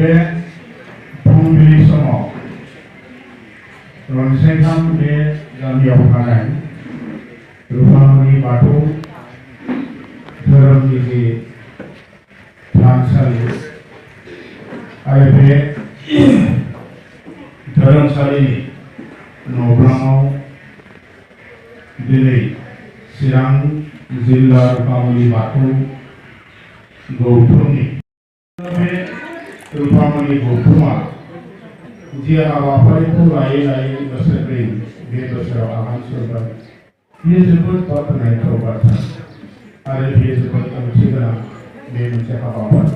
बे फुंबिलि समाव रनसायथाम बे गामियाव थानाय रुफामणि बाथौ धोरोमनि जे थानसालि आरो बे धोरोमसालिनि न'ब्राङाव दिनै चिरां जिल्ला रुफामणि बाथौ गौथुमनि बे रुफामणि गौथुमा जे हाबाफारिखौ लायै लायै बोसोरब्रै बे बोसोराव आगान सुरबाय बेयो जोबोद बाख्नायथाव बाथ्रा आरो बेयो जोबोद ओंथिगोनां बे मोनसे हाबाफारि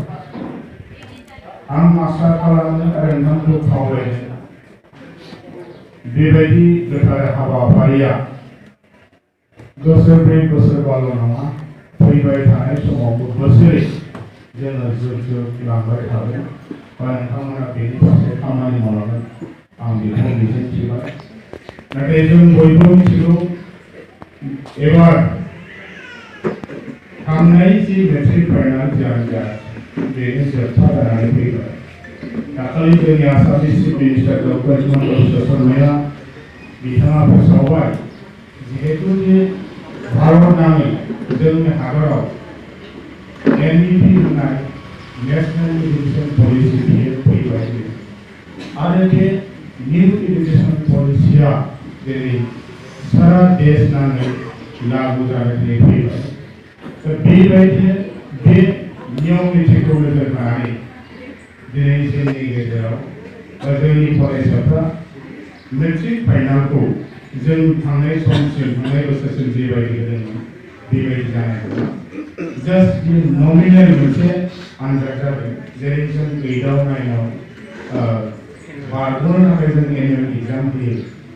आं आसा खालामो आरो नोंथांखौ खावलायनो बेबायदि गोथार हाबाफारिया बोसोरब्रै बोसोरबाल' नङा फैबाय थानाय समावबो बोसोरै जोङो जुग जुग लांबाय थागोन बा नोंथांमोना बेनि फारसे खामानि मावलांगोन आं बेखौ मिजिंथिबाय नाथाय जों बयबो मिथिगौ एबार थांनाय जि मेट्रिक फाइनाल आनजाद बेनो जोबथा जानानै फैबाय दाखालि जोंनि आसामनि chief minister doctor Himanta Biswa शर्माया बिथाङा फोसावबाय जिहेतु जे भारत नाङै जोंनि हादराव NEP होननाय नेशनल एजुकेशन पलिसि बियो फैबाय आरो बे निउ एजुकेशन पलिसिया जेरै सारा देश नाङै लागु जानानै फैबाय बेबायदिनो बे नियम निथिखौ नोजोर होनानै दिनै जोंनि गेजेराव जोंनि फरायसाफ्रा मेट्रिक फाइनालखौ जों थांनाय समसिम थांनाय बोसोरसिम जेबायदि होदोंमोन बेबायदि जानाय नङा जास्ट नमिनेल मोनसे आनजाद जादों जेरै जों 8आव 9आव बारग'नो थाखाय जों एनुवेल एग्जाम होयो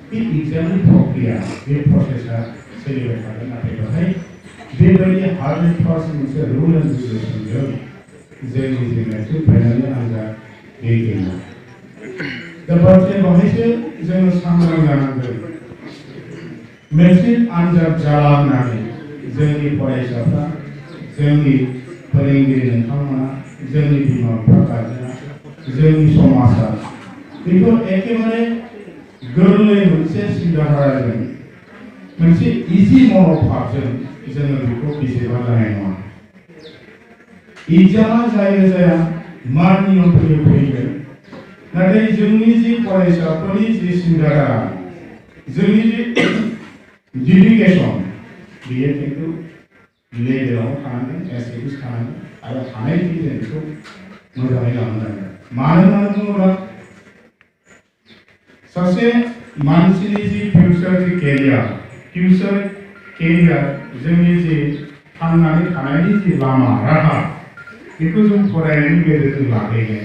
बे एग्जामनि प्रक्रिया बे प्रसेसा सोलिबाय थागोन नाथाय बेवहाय बेबायदि हार्ड एन्ड फास्ट मोनसे रुल एन्ड रेगुलेसनजों जोंनि जे मेट्रिक फाइनालनि आनजाद बे गैया दा बाथ्राया बेवहायसो जोङो सांग्रां जानांगोन मेट्रिक आनजाद जाला होननानै जोंनि फरायसाफ्रा जोंनि फोरोंगिरि नोंथांमोना जोंनि बिमा बिफा गारजेना जोंनि समाजा बेखौ एखेबारे गोरलै मोनसे सिन्ताधाराजों मोनसे इजि मन'भाबजों जोङो बेखौ बिजिरबा जानाय नङा एग्जामा जायो जाया मा नियम फैगोन नाथाय जोंनि जि फरायसाफोरनि जि सिन्ताधारा जोंनि जि डेडिकेसन बेयो खिन्थु लेभेलाव थानांगोन एसेटिस थानांगोन आरो हानायखि जों बेखौ मोजाङै लांनांगोन मानो होननानै बुङोब्ला सासे मानसिनि जि फिउचार जि केरियार जोंनि जि थांनानै थानायनि जि लामा राहा बेखौ जों फरायनायनि गेजेरजों लाहैगोन